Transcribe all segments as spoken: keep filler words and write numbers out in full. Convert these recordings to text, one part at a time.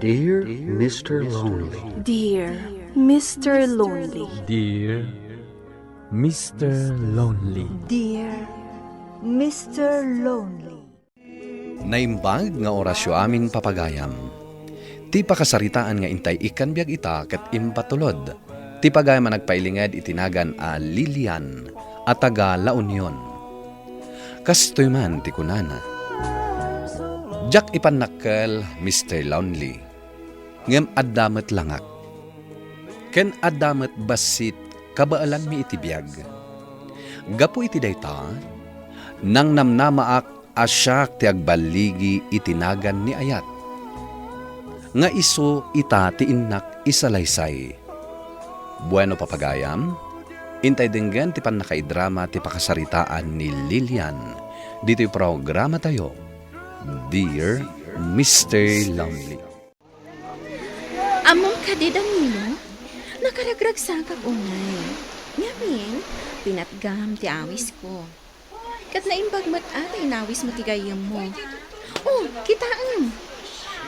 Dear Mister Lonely. Dear Mister Lonely. Dear Mister Lonely. Dear Mister Lonely. Naimbag nga orasyo amin, papagayam. Ti pakasaritaan nga intay ikkan biag ita ket impatulod ti pagayam a nagpailinged iti nagan a Lilian a taga La Union. Kastoy man ti kunana, "Diak ipannakkel, Mister Lonely, ngem adda met langak. Ken adda met bassit kabaelanmi iti biag. Gapu iti dayta, nangnamnamaak a siak ti agballigi iti nagan ni Ayat, nga isu ita ti innak isalaysay." Bueno, papagayam, intay denggen ti pannakaidrama ti pakasaritaan ni Lilian ditoy programatayo, Dear Mister Lonely. Ammom kadi, Danilo? Nakaragragsakak unay. Ngamin, pinatgam ti awisko. Ket naimbag met a ta inawismo ti gayyemmo. Oh, kitaem!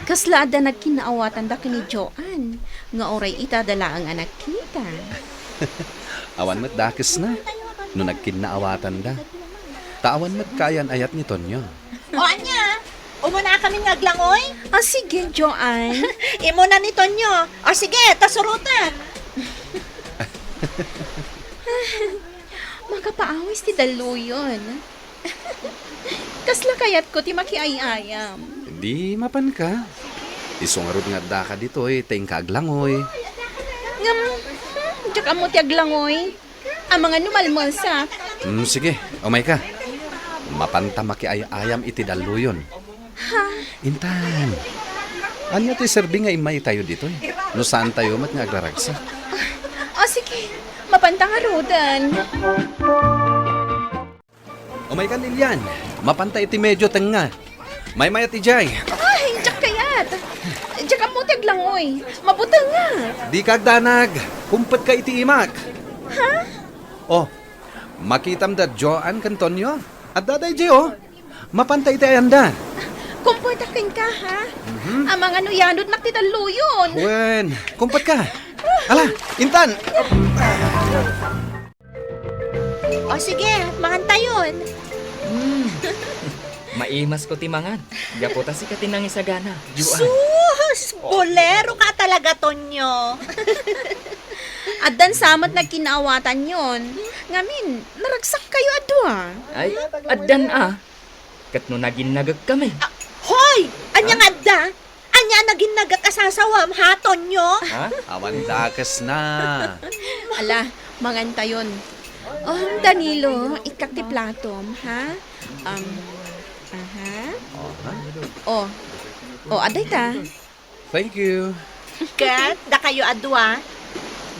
Kasla adda nagkinnaawatanda ken ni Joan, nga uray ita da laeng a nagkita. Awan met dakesna no nagkinnaawatanda. Ta awan met kaayan-ayat ni Tonyo. O ania? Umunakamin nga aglangoy? Ah, sige, Joan. Imuna ni Tonyo. O sige, ta surotak. Makapaawis ti dalluyon. Kasla kayatko ti makiay-ayam. Di mapanka. Isu ngarud nga addaka ditoy, ta inka aglangoy. Ngem, hmm, diak ammo ti aglangoy. Amangan no malmesak. Hmm, sige, umayka. Mapanta makiay-ayam iti dalluyon. Ha? Intan, ania ti serbi nga immaytayo ditoy? No saantayo met nga agraragsak. O, sige. Mapanta ngaruden. Umayka, Lilian. Mapanta iti medio tengnga. Maymayat idiay. Ay, diak kayat. Diak ammo ti aglangoy. Mabutengak. Dika agdanag. Kumpetka iti imak. Ha? Oh, makitam da Joan ken Tonyo? Adda daydiay, oh. Mapanta iti ayanda. Kumpetak kenka, ha? Mhm. Amangan no yanodnak ti dalluyon. Wen, kumpetka. Ala, intan. O sige, mangantayon. Hmm. Maimasko ti mangan. Gapu ta sika ti nangisagana, Joan. Sus! Boleroka talaga, Tonyo. Addan sa met nagkinnaawatanyon. Ngamin, naragsakkayo a dua. Ay, addan a. Ket no naginnagek kami. Ah, hoy! Ania nga adda? Ania a naginnagek a sasawam, ha, Tonyo? Ha? Awan dakesna. Ala, mangantayon. Oh, Danilo, ikkak ti platom, ha? Um, aha. Oh, ha? Oh. Oh, adda ita. Thank you. Ket dakayo a dua,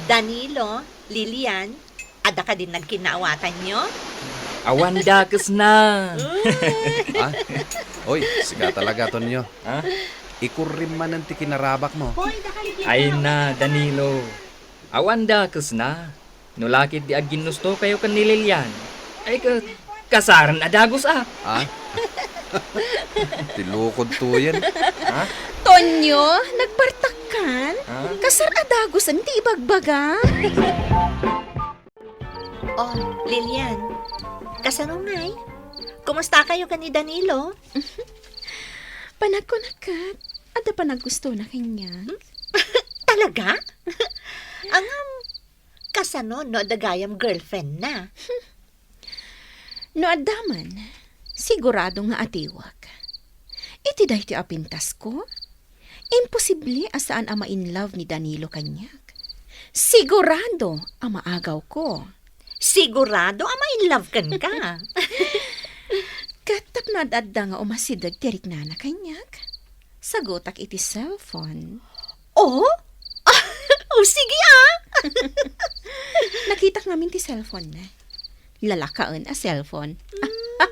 Danilo, Lilian, adda kadin nagkinnaawatanyo? Awan dakesna. Ha? Oy, sika talaga, Tonyo. Ha? Ikurrim manen ti kinarabakmo. Ay na, Danilo. Awan dakesna. No lakit di agginnustokayo ken ni Lilian, ay ket, kasaren a dagus a. Ha? Ti lukod tuyen. Ha? Tonyo, nagbartakkan? Ha? Kasar a dagusen ti ibagbaga? Oh, Lilian, kasano ngay? Kumustakayo ken ni Danilo? Panagkunak ket, adda panaggusto na kaniak. Talaga? Ngem, kasano no adda gayam girlfriend na? No adda man, sigurado nga atiwak. Iti daytoy a pintasko, imposible a saan a ma-in love ni Danilo kaniak. Sigurado a maagawko. Sigurado a ma-in love kenka. Ket tapno ad-adda nga umasideg ti riknana kaniak, sagutak iti cellphone. Oh? Oh, sige, ah. Nakitak ngamin ti cellphone na. Lalakaen a cellphone. Mm.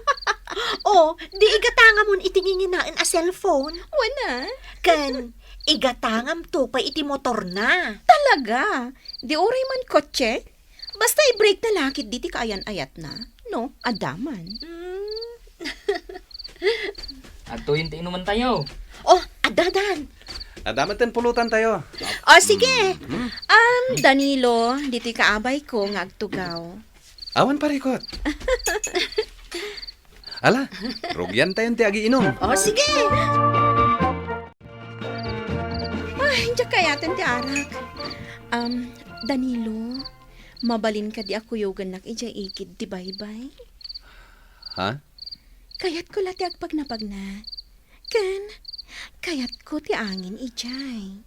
Oh, di igatangamon iti nginginaen a cellphone? Wen a. Ken igatangamto pay iti motorna. Talaga? Di uray man kotse? Basta i-break na lakit diti kaayan-ayatna, no? Adda man. Mm. Adtoyen ti inumantayo. Oh, adda, addan. Adda met ti pulutantayo. O, sige. Hmm? Um, Danilo, ditoy ka abayko nga agtugaw. Awan parikot. Ala, rugiantayon ti agiinum. O, sige. Ay, diak kayaten ti arak. Um, Danilo, mabalin kadi a kuyogannak idiay igid ti baybay? Ha? Kayatko la ti agpagnapagna. Ken, kayatko ti angin idiay.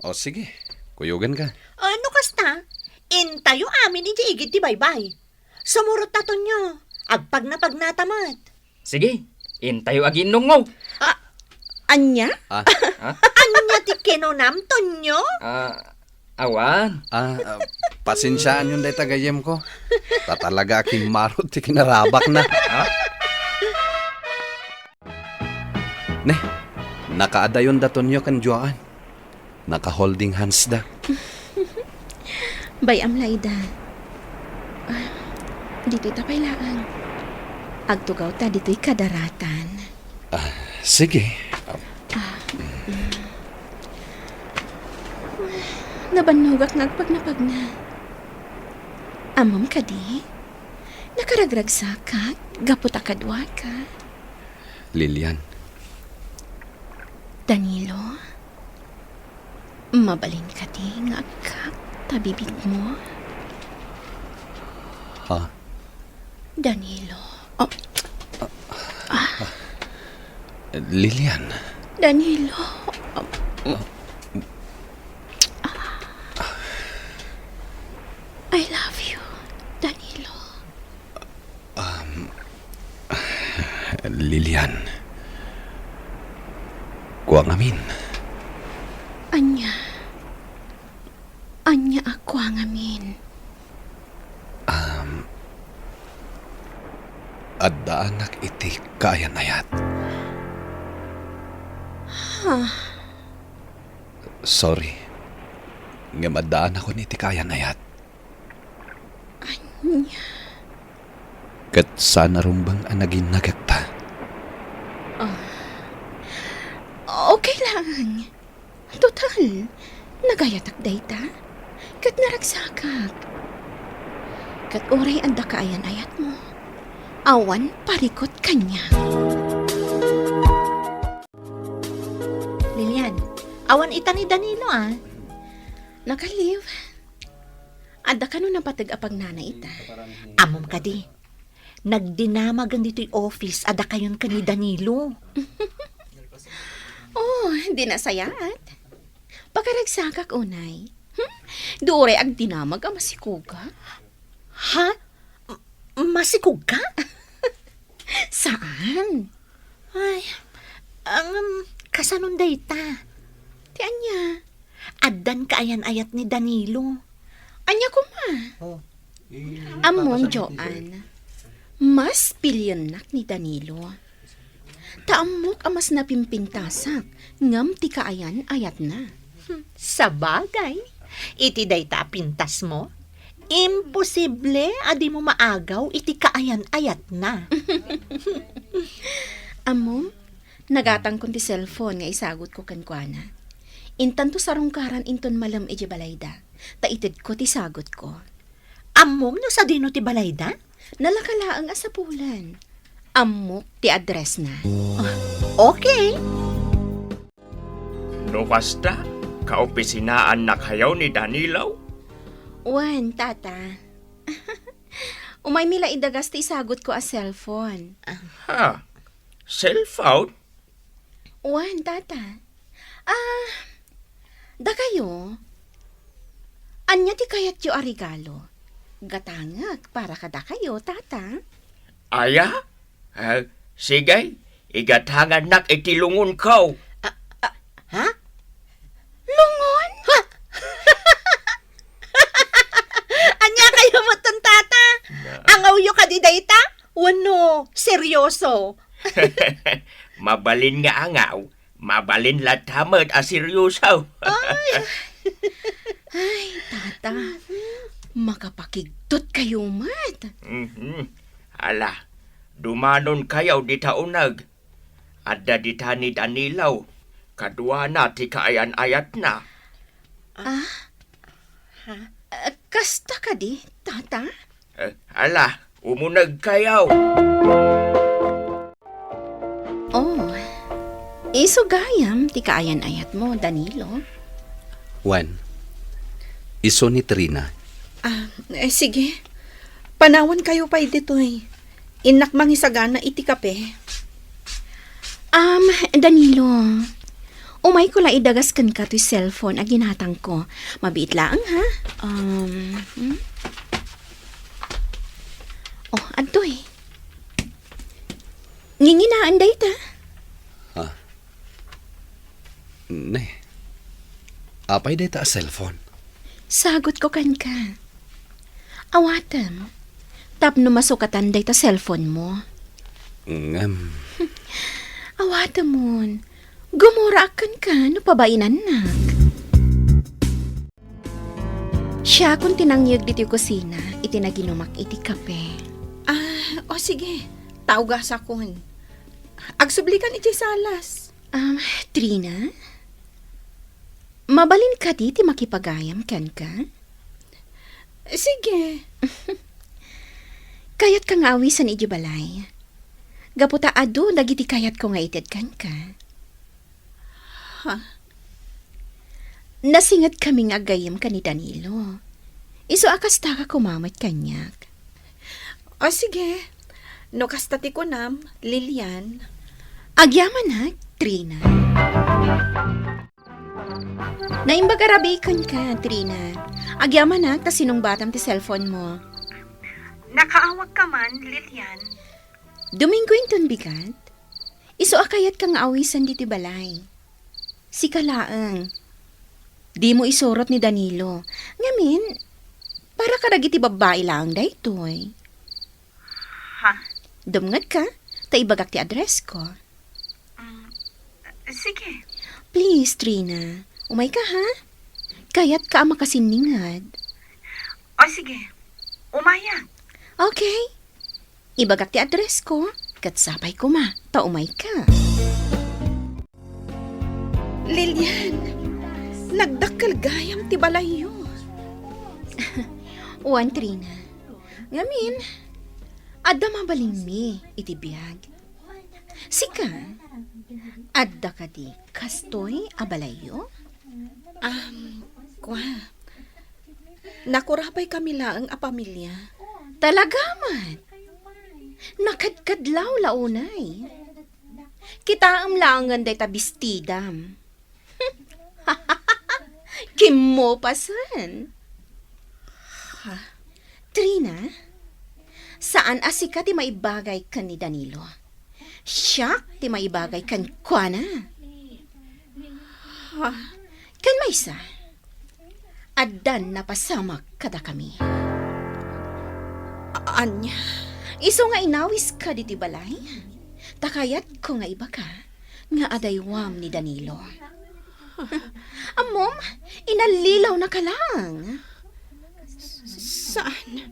O, sige. Kuyoganka. O, no kasta, intayo amin idiay igid ti baybay. Sumurot ta, Tonyo. Agpagnapagna ta met. Sige, intayo agiinnungaw. Ah, ania? Ah. Ha? Ania ti kinunam, Tonyo? Ah, awan. Ah, ah, pasensiaanyon dayta gayyemko. Ta talaga a kimmarot ti kinarabakna. Ha? Ne, nakaadayon da Tonyo ken Joan. Naka-holding hands da. Bay-am la ida. Ah, ditoy ta pay laeng. Agtugaw ta ditoy kadaratan. Ah, sige. Ah, mm. Nabannogak nga agpagnapagna. Ammom kadi? Nakaragragsakak gapu ta kaduaka. Lilian. Danilo, mabalin kadi nga agkak ta bibigmo? Ha? Danilo. Oh. Ah. Lilian. Danilo. Ah. I love you, Danilo. Um, Lilian. Kua ngamin. Ania? Ania a kua ngamin? Um, addaanak iti kaayan-ayat. Ha? Sorry. Ngem addaanak iti kaayan-ayat. Ania? Ket saan a rumbeng a naginnagakta. Ah. Okay lang. Total, nagayatak dayta. Ket naragsakak. Ket uray adda kaayan-ayatmo, awan parikot kaniak. Lilian, awan ita ni Danilo, ah. Naka-leave. Adda kano napateg a pagnana ita? Ammom kadi, nagdinamagen ditoy office a dakayon ken ni Danilo. Oh, di nasayaat. Pakaragsakak unay. Hmm? Di uray agdinamag a masikuga. Ha? M-, masikugka? Saan? Ay, ang, um, kasanon dayta? Ti ania? Addan kaayan-ayat ni Danilo. Ania koma? Oh, eh, Ammom, papasabi ti Joan, mas piliennak ni Danilo. Ta ammok a mas napimpintasak ngem ti kaayan-ayatna. Hmm, sabagay, iti dayta a pintasmo, imposible a dimo maagaw iti kaayan-ayatna. Ammom, nagatangkon ti cellphone nga isagutko kenkuana. Intanto sarungkaran inton malem idiay balayda, ta itedko ti sagutko. Ammom no sadino ti balayda? Nalaka laeng a sapulan. Ammok ti addressna. Ah, okay. No kasta, kaopisinaannakayo ni Danilo? Wen, Tata. Umaymi la idagas ti isagutko a cellphone. Ha? Cellphone? Wen, Tata. Ah, dakayo, ania ti kayatyo a regalo? Gatangek para kadakayo, Tata. Aya? Ah, sige, igatangannak iti lungonko. Ah, ah, ha? Lungon? Ha? Ania kayo metten, Tata? Na- Angawyo kadi dayta? Wenno, seryoso? Mabalin nga angaw, mabalin latta met a seryoso. Ay. Ay, Tata, makapakigtot kayo met. Mhm. Ala, dumanon kayo dita uneg. Adda dita ni Danilo. Kaduana ti kaayan-ayatna. Ah? Ha? Ah, kasta kadi, Tata? Eh, ala, umunegkayo. Oh, isu gayam ti kaayan-ayatmo, Danilo. Wen, isu ni Trina. Ah, eh, sige. Panawankayo pay ditoy. Innak mangisagana iti kape. Um, Danilo, umayko la idagas kenka toy cellphone a ginatangko. Mabiit laeng, ha? Um, hmm? Oh, adtoy. Nginginaen dayta? Ha? Ne. Apay dayta a cellphone? Sagutko kenka. Awatem. Tapno masukatan dayta cellphone mo. Ngem. Awatemon. Gumuraak kenka no pabainannak. Siakon ti nangyeg ditoy kusina iti naginumak iti kape. Ah, o sige. Taugasakon. Agsublikan iti salas. Um, Trina? Mabalin kadi ti makipagayam kenka? Sige. Kayatka nga awisan idiay balay. Gapu ta adu dagiti kayatko nga ited kenka. Ha? Nasingetkami nga aggayyem ken ni Danilo. Isu a kasta ka koma met kaniak. O, sige. No kasta ti kunam, Lilian. Agyamanak, Trina. Naimbag a rabii kenka, Trina. Agyamanak ta sinungbatam ti cellphone mo. Nakaawagka man, Lilian. Domingo inton bigat. Isu a kayatka nga awisan ditoy balay. Sika laeng. Dimo isurot ni Danilo. Ngamin, para kadagiti babbai laeng daytoy. Ha? Dumngegka, ta ibagak ti addressko. Mm, sige. Please, Trina. Umayka, ha? Kayatka a makasinninged. O, sige. Umayak. Okay. Ibagak ti addressko, ket sapay koma, ta umayka. Lilian, nagdakkel gayam ti balayyo. Wen, Trina. Ngamin, adda mabalinmi iti biag. Sika, adda kadi kastoy a balayyo? Um, kua, nakurabaykami laeng a pamilia. Talaga met? Nakadkadlaw la unay. Kitaem laengen dayta bestidam. Kimmopasen. Ha? Trina, saan a sika ti maibagay ken ni Danilo. Siak ti maibagay kenkuana. Ha? Ken maysa, addan napasamak kadakami. A-, ania? Isu nga inawiska ditoy balay, ta kayatko nga ibagak nga adaywam ni Danilo. Ammom, inallilawnaka laeng. Saan?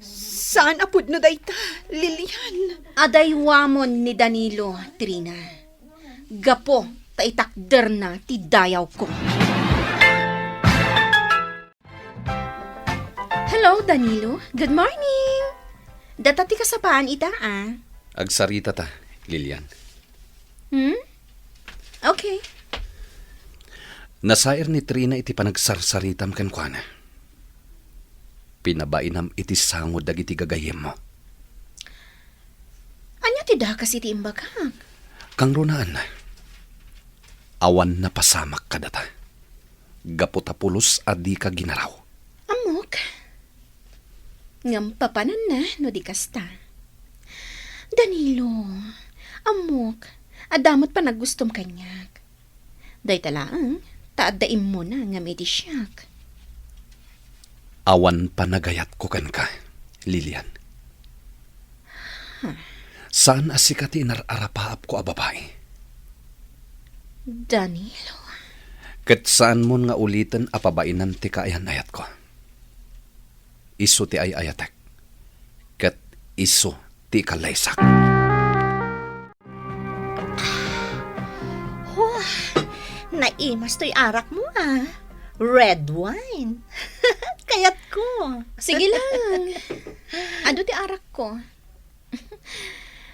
Saan a pudno dayta, Lilian? Adaywamon ni Danilo, Trina. Gapu ta itakderna ti dayawko. Hello, Danilo. Good morning. Data ti kasapaan ita, ah. Agsaritata, Lilian. Hmm? Okay. Nasair ni Trina iti panagsarsaritam kenkuana. Pinabainam iti sango dagiti gagayyemmo. Ania ti dakes iti imbagak? Kangrunaanna, awan napasamak kadata. Gapu ta pulos a dika ginaraw. Ammok. Ngem papananna no di kasta. Danilo, ammok, adda met panaggustom kaniak. Dayta laeng, ta adda immuna ngem idi siak. Awan panagayatko kenka, Lilian. Huh. Saan a sika ti inar-arapaapko a babai. Danilo. Ket saanmon nga uliten a pabainan ti kaayan-ayatko. Isu ti ay-ayatek. Ket isu ti ikallaysak. Huh. Naimas toy arakmo, ah. Red wine. Kayatko. Sige lang. Adu ti arakko.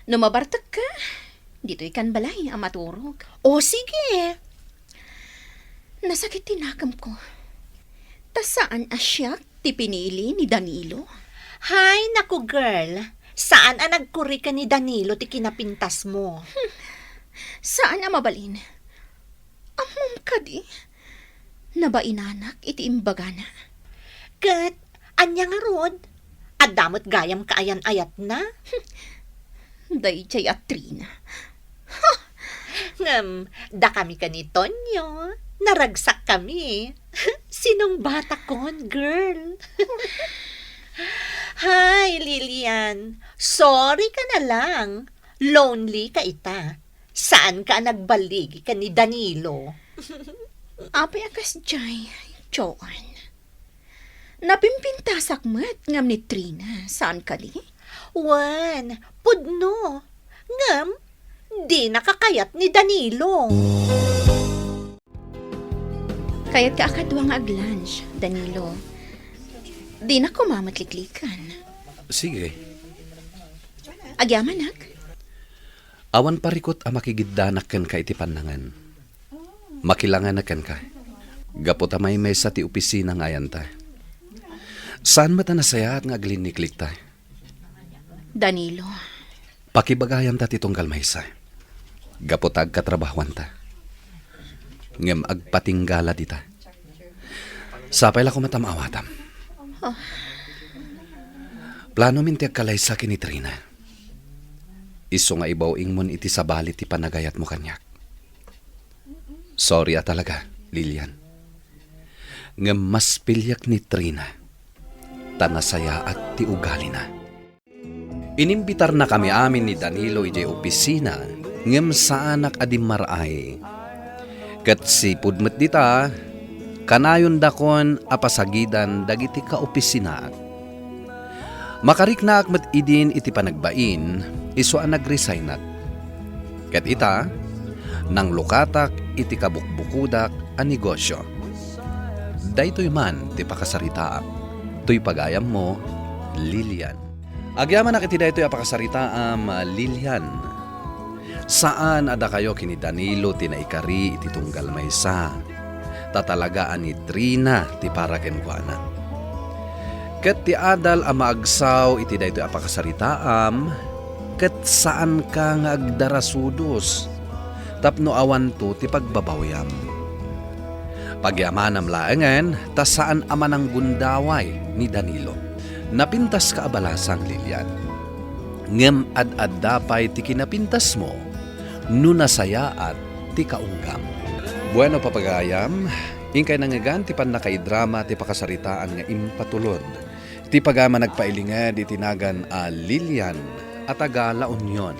No mabartekka, ditoy kan balay a maturog. O, sige. Nasakit ti nakemko. Ta saan a siak ti pinili ni Danilo. Hay, naku, girl. Saan a nagkuri ken ni Danilo ti kinapintasmo. Hmm. Saan a mabalin. Ammom kadi, nabainanak iti imbagana. Ket ania ngarud? Adda met gayam kaayan-ayatna? Daydiay a Trina. Ha! Ngem, dakami ken ni Tonyo, naragsakkami. Sinungbatakon, girl. Hay, Lilian, sorry ka na lang. Lonely ka ita. Saanka a nagbaligi ken ni Danilo? Apay a kasdiay, Joan? Napimpintasak met ngem ni Trina, saan kadi? Wen, pudno. Ngem, dinaka kayat ni Danilo. Kayatka a kadua nga ag-lunch, Danilo. Dinak koma met liklikan. Sige. Agyamanak? Awan parikut a makigiddanak kenka iti pannangan. Makilanganak kenka. Gapu ta maymaysa ti opisina nga ayanta. Saan met a nasayaat nga aglinniklikta? Danilo. Pakibagayamta ti tunggal maysa. Gapu ta agkatrabahoanta. Ngem agpatinggala dita. Sapay la koma ta maawatam. Ah. Planomin ti agkalaysa ken ni Trina. Isu nga ibaw-ingmon iti sabali ti panagayatmo kaniak. Sorry a talaga, Lilian. Ngem mas piliak ni Trina, ta nasayaat ti ugalina. Inimbitarnakami amin ni Danilo idiay opisina, ngem saanak a dimmar-ay. Ket sipud met dita, kanayondakon a pasagidan dagiti kaopisinaak. Makariknaak met idin iti panagbain, isu a nagresignak. Ket ita, nanglukatak iti kabukbukodak a negosio. Daytoy man ti pakasaritaak. Toy pagayammo, Lilian. Agyamanak iti daytoy a pakasaritaam, Lilian. Saan a dakayo ken ni Danilo ti naikari iti tunggal maysa, ta talaga a ni Trina ti para kenkuana. Ket ti adal a maagsaw iti daytoy a pakasaritaam, ket saanka nga agdarasudos tapno awanto ti pagbabawyam. Pagyamanam laengen ta saan a mananggundaway ni Danilo. Napintaska a balasang, Lilian. Ngem ad-adda pay ti kinapintasmo no nasayaat ti kaunggam. Bueno, papagayam, inkay nangngegan ti pannakaidrama ti pakasaritaan nga impatulod ti pagayam a nagpailinged iti nagan a Lilian a taga La Union.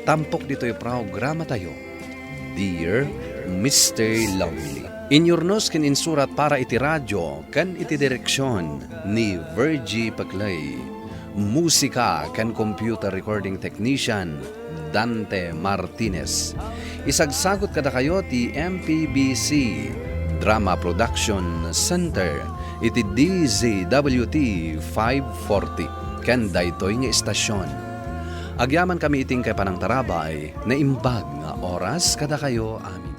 Tampok ditoy programatayo, Dear Mister Lonely. Inyurnos ken insurat para iti radio ken iti direksion ni Virgie Paclay. Musika ken computer recording technician, Dante Martinez. Isagsagut kadakayo ti M P B C Drama Production Center iti D Z W T five forty ken daytoy nga istasion. Agyamankami iti inkay panangtarabay, naimbag nga oras kadakayo amin.